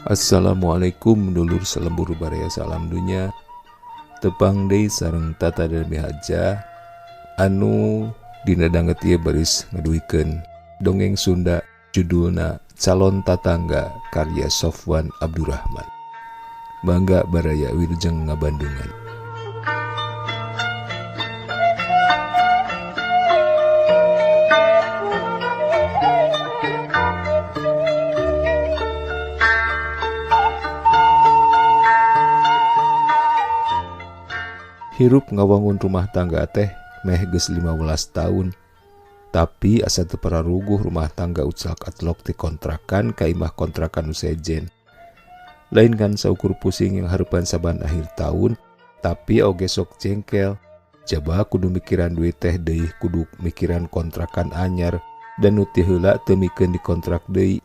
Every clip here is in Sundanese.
Assalamualaikum dulur salembur baraya salam dunya tepang deui sareng Tata Darmi Haja anu dina danget ieu baris ngaduikeun dongeng Sunda judulna Calon Tatangga karya Sofwan Abdurrahman. Mangga baraya wilujeng ngabandungan. Hirup ngawangun rumah tangga teh meh geus 15 tahun. Tapi asa teu pararuguh rumah tangga uclak atlok ti kontrakan ka imah kontrakan nu sejen. Lain kan saukur pusing yang hareupan saban akhir tahun, tapi oge sok jengkel. Jaba kudu mikiran duit teh deui kudu mikiran kontrakan anyar dan nu ti heula teu mikeun dikontrak deui.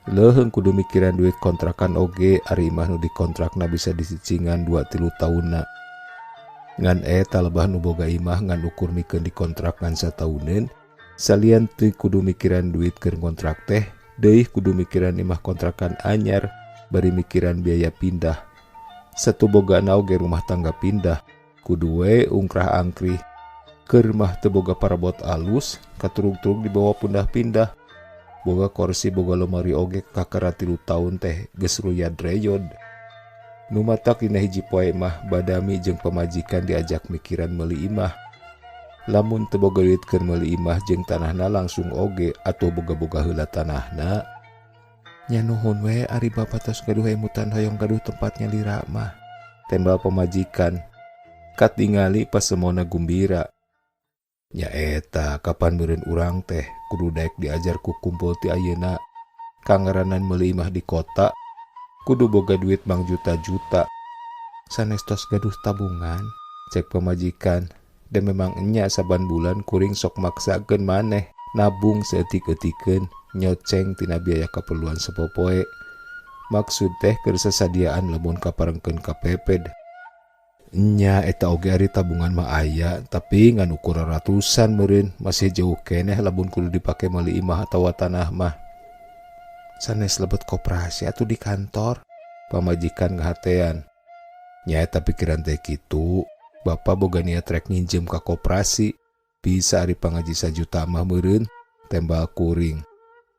Leuheung kudu mikiran duit kontrakan oge ari imah nu dikontrakna bisa disicingan 2-3 taunna. Ngan eta lebah nu boga imah ngan ukur mikeun dikontrak ngan satauneun, salian teu kudu mikiran duit keur ngontrak teh, deui kudu mikiran imah kontrakan anyar, bari mikiran biaya pindah. Satu bogana oge rumah tangga pindah, kudu we ungkrah angkrih. Keur mah teu boga parabot alus, katurug-turug dibawa pindah-pindah. Boga korsi boga lemari oge kakara 3 taun teh geus ruyad-reyod. Nu matak dina hiji poe mah badami jeung pamajikan diajak mikiran meuli imah. Lamun teu boga duit keur meuli imah jeung tanahna langsung oge atuh boga-boga heula tanahna. Nya nuhun we ari bapa tos gaduh emutan hoyong gaduh tempat nyalira mah. Tembal pamajikan. Katingali pasemona gumbira. Nya eta kapan meureun urang teh kudu daek diajar ku kumpul ti ayeuna. Kangaranan meuli imah di kota kudu boga duit mang juta-juta. Sanes tos gaduh tabungan, cek pamajikan. Dan memang enya saban bulan kuring sok maksakeun maneh nabung saeutik-eutikeun nyoceng tina biaya kaperluan sapopoe. Maksud teh keur sasadiaan lamun kaparengkeun kapeped. Enya eta oge ari tabungan mah aya, tapi ngan ukur ratusan meureun masih jauh keneh lamun kudu dipake meuli imah atawa tanah mah. Sanes lebet koperasi atuh di kantor, pamajikan ngahatean. Nyaeta pikiran teh kitu, bapa boga niat rek nginjem ka koperasi, bisa ari pangaji sajuta mah meureun, tembal kuring.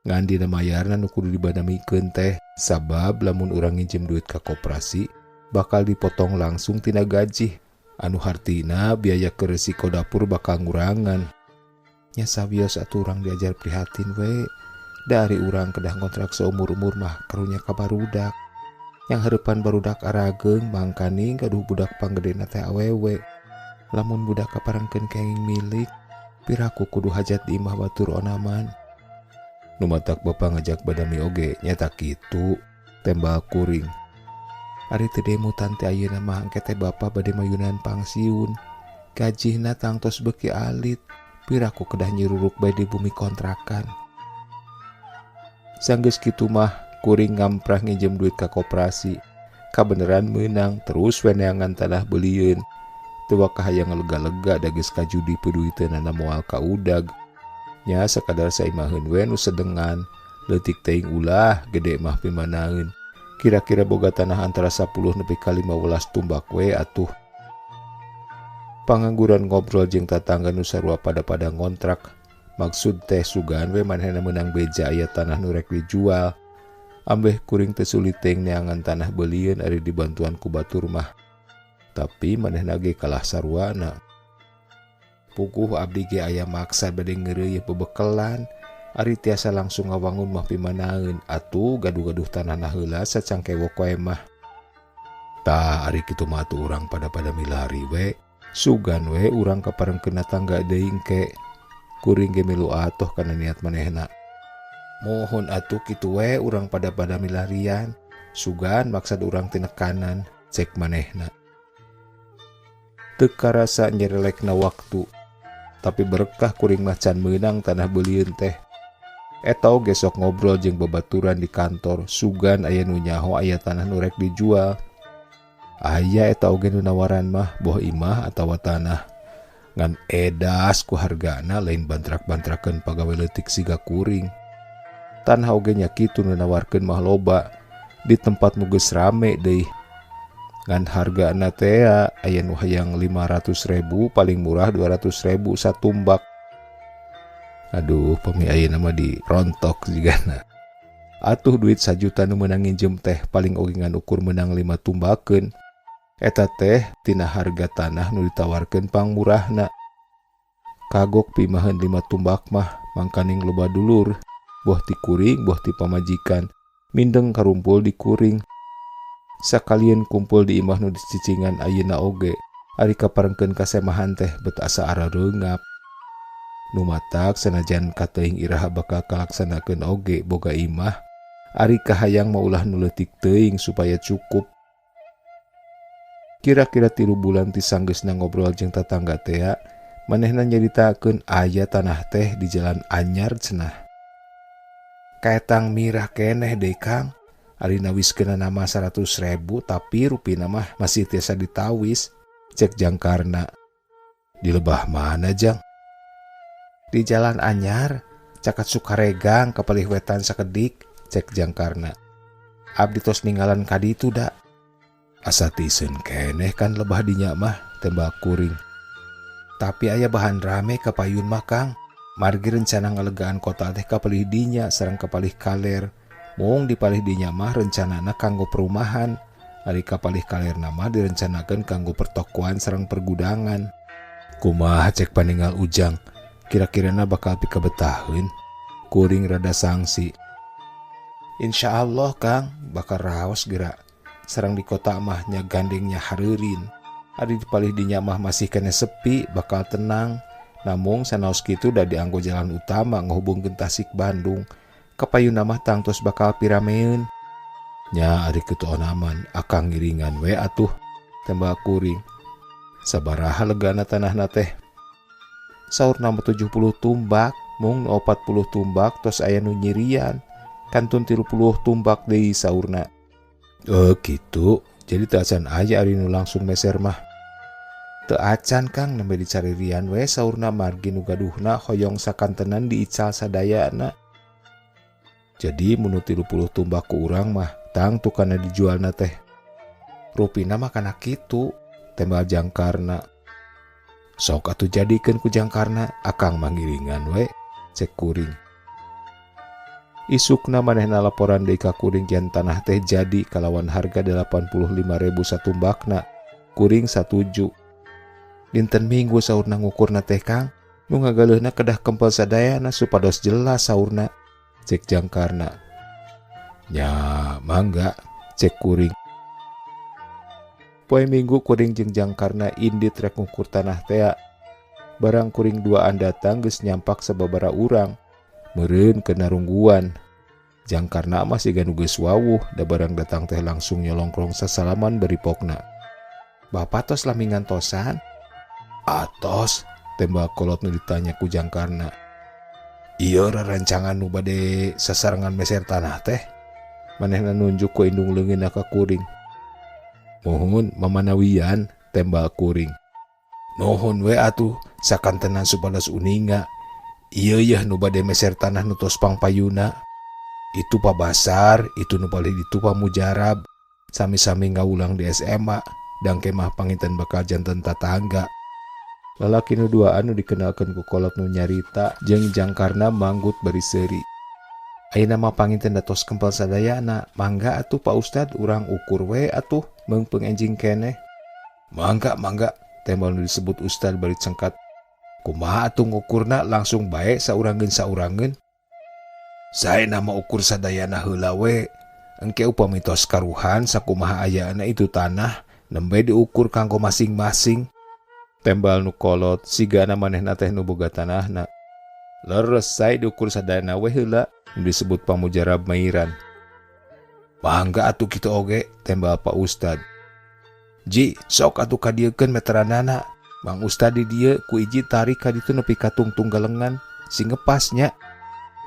Ngan dina mayarna nu kudu dibadamikeun teh, sabab lamun urang nginjem duit ka koperasi, bakal dipotong langsung tina gaji. Anu hartina biaya ke resiko dapur bakal ngurangan. Nya sawios atuh urang diajar prihatin we. Dari urang kedah ngontrak seumur-umur mah karunya ka barudak. Yang hareupan barudak arageung mangkaning gaduh budak panggedena teh awewe. Lamun budak kaparengkeun kenging milik, piraku kudu hajat di imah batur onaman. Nu matak bapa ngajak badami oge nyata kitu, tembal kuring. Ari teu demutan teh ayeuna mah engke teh bapa bade mayunan pangsiun. Gajihna tangtos beuki alit, piraku kedah nyiruruk bae di bumi kontrakan. Sanggeus kitu mah kuring ngamprah nginjem duit ka koperasi. Kabeneran meunang terus we neangan tanah beulieun. Teu wakah hayang lega-lega da geus kajudi peduiteunana moal kaudag. Nya sakadar saimaheun we nu sedengan, leutik teuing ulah gede mah pimanaeun. Kira-kira boga tanah antara 10 nepi ka 15 tumbak we atuh. Pangangguran ngobrol jeung tatangga nu sarua pada-pada ngontrak. Maksud teh sugan we manehna meunang beja aya tanah nu rek dijual. Ambeh kuring teh sulit teuing neangan tanah beulieun ari dibantuan ku batur mah. Tapi manehna ge kalah saruana. Puguh abdi ge aya maksa bade ngeureuyeuh bebekelan. Ari tiasa langsung ngawangun mah pimanaeun atuh gaduh-gaduh tanahna heula sacangkewok wae mah. Tah ari kitu mah atuh urang pada-pada milari we. Sugan we urang kaparengkeun tangga deui engke. Kuring ge milu atoh kana niat manehna. Mohon atuh kitu we urang pada-pada milarian. Sugan maksad urang tinekanan, cek manehna. Teu karasa nyerelekna waktu. Tapi berkah kuring mah can meunang tanah beulieun teh. Eta oge sok ngobrol jeung babaturan di kantor, sugan aya nu nyaho aya tanah nu rek dijual. Aya eta oge nu nawaran mah boh imah atawa tanah. Ngan edas ku hargana lain bantrak-bantrakeun pagawe leutik siga kuring. Tanah oge nya kitu nu nawarkeun mah loba. Di tempat nu geus rame deui. Ngan hargana tea aya nu hayang 500.000, paling murah 200.000 satumbak. Aduh, pami ayeuna mah dirontok jigana. Atuh duit sajuta nu meunang nginjem teh paling oge ngan ukur meunang 5 tumbakeun. Eta teh tina harga tanah nu ditawarkeun pangmurahna. Kagok pimaheun 5 tumbak mah mangkaning loba dulur, boh ti kuring boh ti pamajikan, mindeng karumpul di kuring. Sakalieun kumpul di imah nu dicicingan ayeuna oge, ari kaparengkeun kasemahan teh bet asa arareungap. Nu matak sanajan kateuing iraha bakal kalaksanakeun oge boga imah, ari kahayang mah ulah nu leutik teuing supaya cukup. Kira-kira 3 bulan ti sanggeusna ngobrol jeung tatangga tea, manehna nyaritakeun aya tanah teh di jalan anyar cenah. Kaetang mirah keneh deui Kang, ari nawiskeunna nama 100.000 tapi rupina mah masih tiasa ditawis, cek jangkarna. Di lebah mana jang? Di jalan anyar, caket Sukaregang kapalih wetan sakedik, cek jangkarna. Abdi tos ninggalan ka ditu da. Asa tiseun keneh kan lebah dinya mah, tembak kuring. Tapi aya bahan rame kapayun mah Kang. Margi rencana ngalegaan kota teh kapalih dinya sareng kapalih kaler. Mung di palih dinya mah rencanana kanggo perumahan. Ari kapalih kaler mah direncanakeun kanggo pertokoan sareng pergudangan. Kumaha cek paningal Ujang? Kira-kirana bakal pikabetaheun. Kuring rada sangsi. Insya Allah Kang bakal raos geura. Sareng di kota mah nya gandengnya hareurin. Ari di palih dinya mah masih kene sepi, bakal tenang. Namung sanaos kitu da dianggo jalan utama ngahubungkeun Tasik Bandung. Kapayunna mah tangtos bakal pirameun. Nya ari kitu onaman akang ngiringan we atuh, tembak kuring. Sabaraha legana tanahna teh? Saur nama 70 tumbak, mung 40 tumbak tos aya nu nyirian. Kantun 30 tumbak deui saurna. Gitu. Jadi teu acan aya ari nu langsung meser mah. Teu acan Kang, nembe dicaririan we saurna margi nu gaduhna hoyong sakantenan diical sadayana. Jadi mun nu 30 tumbak ku urang mah tangtu kana dijualna teh. Rupina mah kana kitu, tembal jangkarna. Sok atuh jadikeun ku jangkarna, akang mah ngiringan we, cek kuring. Isukna manehna laporan deui ka kuring yen tanah teh jadi kalawan harga 85.000 satumbakna. Kuring satuju. Dinten Minggu saurna ngukurna teh Kang, nu ngagaleuhna kedah kempel sadayana supados jelas saurna, cek jangkarna. Nya mangga, cek kuring. Poe Minggu kuring jeung jangkarna indit rek ngukur tanah tea. Barang kuring duaan datang geus nyampak sababara urang. Meureun kena rungguan. Jangkarna mah siga nu geus wawuh, da barang datang teh langsung nyolongkrong sasalaman bari pokna. Bapak tos lami ngantosan? Atos, tembak kolot nu ditanya ku jangkarna. Ieu rerencangan nu bade sasarengan meser tanah teh. Manehna nunjuk ku indung leungeunna ka kuring. Muhun mamanawian, tembak kuring. Nuhun we atuh sakantenan supados uninga. Ieu yeuh nu bade meser tanah nu tos pangpayuna. Itu pabasar, itu nu palih ditu pamujarab. Sami-sami ngawulang di SMA, dangke mah panginten bakal janten tatangga. Lalaki nu duaan nu dikenalkeun ku kolot nu nyarita jeung jangkarna manggut bari seuri. Ayeuna mah panginten datos kempel sadayana, mangga atuh Pak Ustad urang ukur we atuh meungpeung enjing keneh. Mangga mangga, tembal nu disebut Ustad bari cengkat. Kumaha atuh ngukurna langsung bae saurangeun saurangeun. Saena mah ukur sadayana heula we. Engke upami tos karuhan sakumaha ayana itu tanah nembe diukur kanggo masing-masing. Tembal nu kolot sigana manehna teh nu boga tanahna. Leres sae diukur sadayana we heula nu disebut pamujarab mairan. Mangga atuh kitu oge, tembal Pak Ustad. Ji, sok atuh kadiekeun meteranana. Mang Ustad di dieu ku iji tarik ka ditu nepi ka tungtung galengan, sing ngepas nya.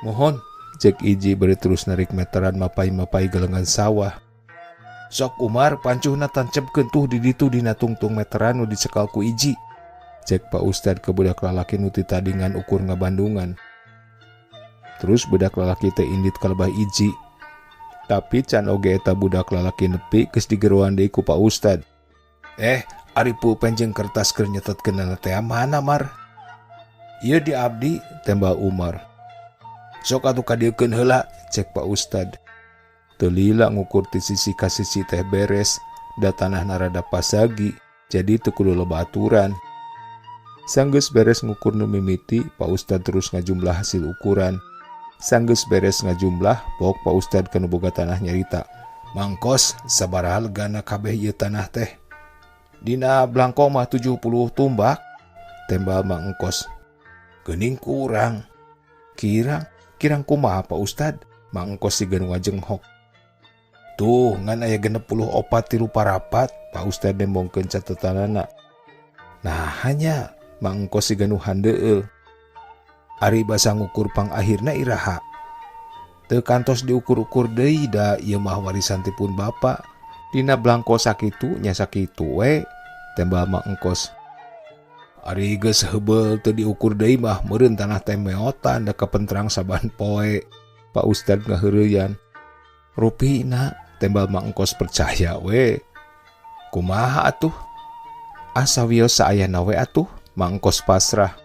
Mohon, cek iji bari terus narik meteran mapai-mapai galengan sawah. Sok Umar pancuhna tancepkeun tuh di ditu dina tungtung meteran nu dicekal ku iji. Cek Pak Ustad ke budak lalaki nu ti tadi ngan ukur ngabandungan. Terus budak lalaki teh indit ka lebah iji. Tapi can oge eta budak lalaki nepi geus digeroan deui ku Pak Ustad. Eh, ari pulpen jeung kertas keur nyetetkeunana teh mana, Mar? Ieu di abdi, tembal Umar. Sok atuh kadieukeun heula, cek Pak Ustad. Teu lila ngukur ti sisi ka sisi teh beres, da tanahna rada pasagi, jadi teu kudu loba aturan. Sanggeus beres ngukur nu mimiti, Pak Ustad terus ngajumlah hasil ukuran. Sanggeus beres ngajumlah, pok Pak Ustad ka nu boga tanah nyarita. Mangkos, sabaraha legana kabeh ieu tanah teh? Dina blangko mah 70 tumbak, tembal Mang Engkos. Geuning kurang. Kirang, kirang kumaha Pak Ustad? Mang Engkos siga nu ngajenghok. Tuh, ngan aya 64 tilu parapat, Pak Ustad nembongkeun catetanana. Nah, hanya Mang Engkos siga nu handeueul. Ari basa ngukur pang akhirna iraha? Teu kantos diukur-ukur deui da ieu mah warisan ti pun bapa. Dina blangko sakitu nya sakitu we, tembal Mang Engkos. Ari geus heubeul teu diukur deui mah meureun tanah teh meotan da kapentrang saban poe. Pak Ustad ngaheureyan. Rupina, tembal Mang Engkos percaya we. Kumaha atuh? Asa wios saayana we atuh, Mang Engkos pasrah.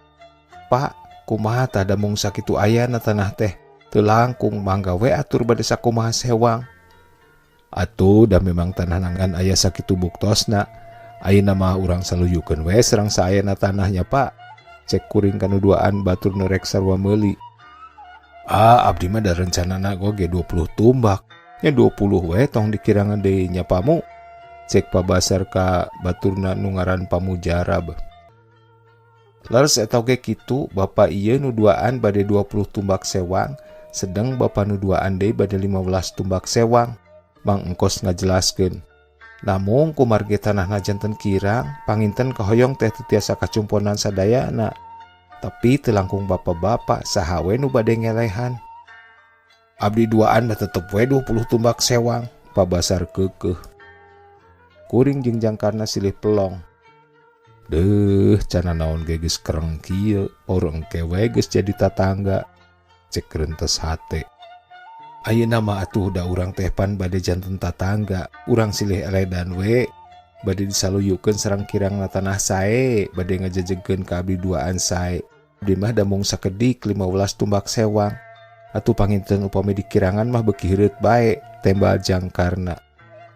Pak, kumaha tah da mung sakitu ayana tanah teh? Teu langkung mangga we atur bade sakumaha sewang. Atuh da memang tanah ngan aya sakitu buktosna. Ayeuna mah urang saluyukeun we serang saayana tanahnya, Pak. Cek kuring kanu duaan batur nu rek sarua meuli. Ah, abdi mah da rencanana oge 20 tumbak. Nya 20 we tong dikirangan deui nya pamu. Cek Pabasar ka baturna nu ngaran Pamujarab. Leres eta oge kitu, bapa ieu nu duaan bade 20 tumbak sewang, sedeng bapa nu duaan deui bade 15 tumbak sewang. Mang Engkos ngajelaskeun. Namung kumargi tanahna janten kirang, panginten kahoyong teh teu tiasa kacumponan sadayana. Tapi teu langkung bapa-bapa saha we nu bade ngelehan. Abdi duaan mah tetep we 20 tumbak sewang, Pabasar keukeuh. Kuring jeung jangkarna silih pelong. Deuh, cana naon ge geus kereng kieu, paur engke we geus jadi tatangga. Cek rentes hate. Ayeuna mah atuh da urang teh pan bade janten tatangga, urang silih eledan we. Bade disaluyukeun sareng kirangna tanah sae, bade ngajejegkeun ka abdi duaan sae. Abdi mah da mung sakedik 15 tumbak sewang. Atuh panginten upami dikirangan mah beuki heureut bae, tembal jangkarna.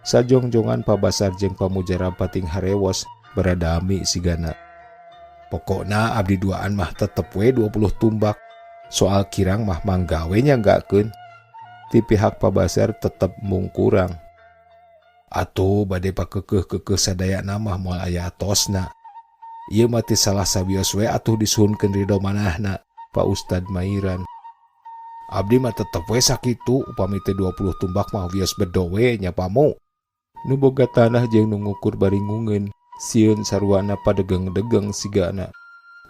Sajongjongan Pabasar jeung Pamujarab pating harewos, beradami sigana. Pokokna abdi duaan mah tetep we 20 tumbak. Soal kirang mah manggawe nya nggakeun. Ti pihak Pabasar tetep mung kurang. Atuh bade pakekeuh-kekeuh sadayana mah moal aya atosna. Ieu mah ti salah sawios we atuh disuhunkeun ridho manahna, Pak Ustad Mairan. Abdi mah tetep we sakitu, upami teh 20 tumbak mah wios bedo we nya pamu. Nu boga tanah jeung nu ngukur bari ngungeun, sieun saruana padegeng-degeng sigana.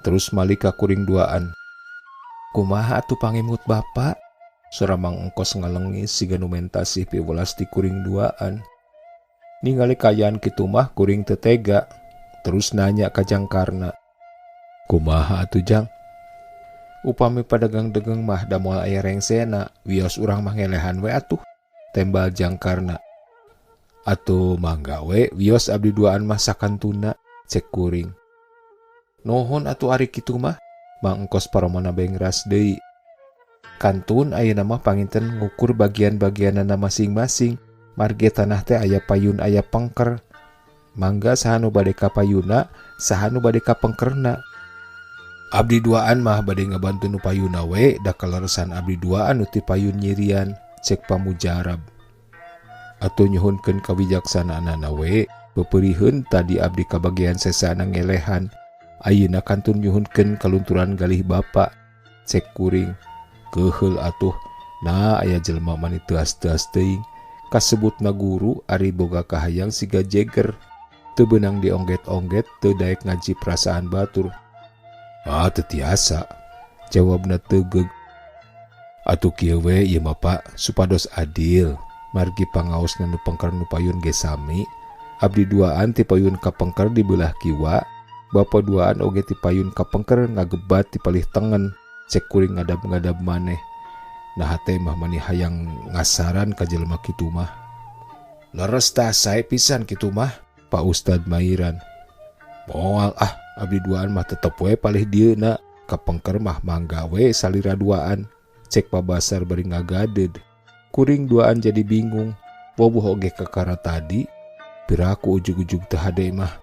Terus malik ka kuring duaan. Kumaha atuh pangemut bapa? Sora Mang Engkos ngalengis siga nu mentasih piwelas ti kuring duaan. Ningali kaayaan kitu mah kuring teu tega. Terus nanya ka jangkarna. Kumaha atuh jang? Upami padagang-degeng mah da moal aya rengsena, wios urang mah ngelehan we atuh. Tembal jangkarna. Atuh mangga we wios abdi duaan mah sakantuna, cek kuring. Nuhun atuh ari kitu mah, Mang Engkos paromona bengras deui. Kantun ayeuna mah panginten ngukur bagian-bagianana masing-masing. Margi tanah teh aya payun aya pengker. Mangga saha nu bade ka payuna, saha nu bade ka pengkerna. Abdi duaan mah bade ngabantu nu payuna we, da kaleresan abdi duaan nu ti payun nyirian, cek Pamujarab. Atuh nyuhunkeun kawijaksanaanana we, peperiheun tadi abdi kabagian sesana ngelehan. Ayeuna kantun nyuhunkeun kalunturan galih bapa, cek kuring. Keuheul atuh, nah aya jelema mani teuas-teuas teuing. Kasebutna guru ari boga kahayang siga jeger. Teu beunang diongget-ongget, teu daek ngaji perasaan batur. Ah, teu tiasa, jawabna tegeug. Atuh kieu we ieu mah Pak, supados adil. Margi pangaosna nu pengker nu payun ge sami. Abdi duaan ti payun ka pengker di beulah kiwa, bapa duaan oge ti payun ka pengker ngagebat ti palih tengen. Cek kuring ngadab-ngadab maneh. Nah hate mah mani hayang ngasaran ka jelema kitu mah. Leres tah sae pisan kitu mah, Pak Ustad mairan. Moal ah, abdi duaan mah tetep we palih dieuna, kapengker mah mangga we salira duaan, cek Pak Basar bari ngagadeud. Kuring duaan jadi bingung, boboh oge kakara tadi, piraku ujug-ujug teu hade mah.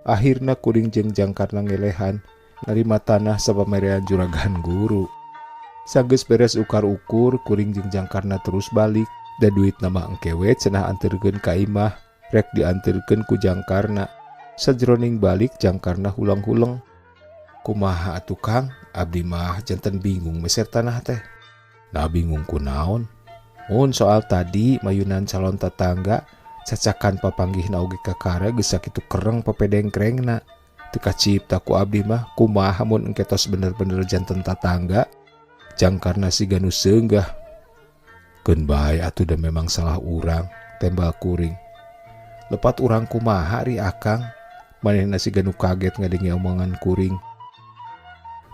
Akhirna kuring jeung jangkarna ngelehan, narima tanah sapamerean juragan guru. Sageus beres ukar-ukur, kuring jeung jangkarna terus balik, da duitna mah engke we cenah anterkeun ka imah, rek dianterkeun ku jangkarna. Sajroning balik jangkarna hulang-huleng. Kumaha atuh Kang, abdi mah janten bingung meser tanah teh. Nah bingung kunaon? Mun soal tadi mayunan calon tetangga, cacakan papanggihna oge kakara geus sakitu kereng papedengkrengna. Teu kacipta ku abdi mah kumaha mun engke tos bener-bener janten tatangga, jangkarna siga nu seunggah. Keun bae atuh da memang salah urang, tembal kuring. Lepat urang kumaha ri akang, manehna siga nu kaget ngadenge omongan kuring.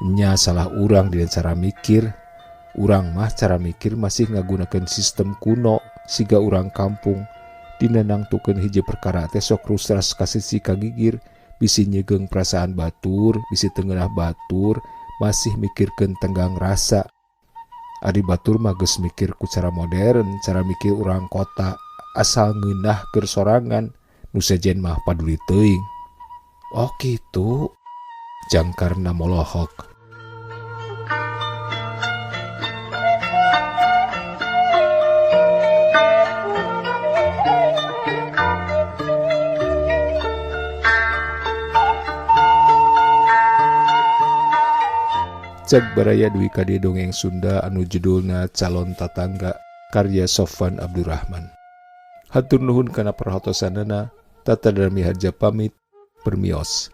Nya salah urang dina cara mikir. Urang mah cara mikir masih ngagunakeun sistem kuno siga urang kampung. Dina nangtukeun hiji perkara teh sok rusras ka sisi kagigir, bisi nyegeung perasaan batur, bisi teu ngeunah batur, masih mikirkeun tenggang rasa. Ari batur mah geus mikir ku cara modern, cara mikir urang kota, asal ngeunah keur sorangan, nu sejen mah paduli teuing. Oh kitu, jangkarna molohok. Cek baraya duwi kade dongeng Sunda anu judulna Calon Tatangga karya Sofwan Abdurrahman. Hatur nuhun kana perhatosanana, Tata Darmi Harja pamit, permios.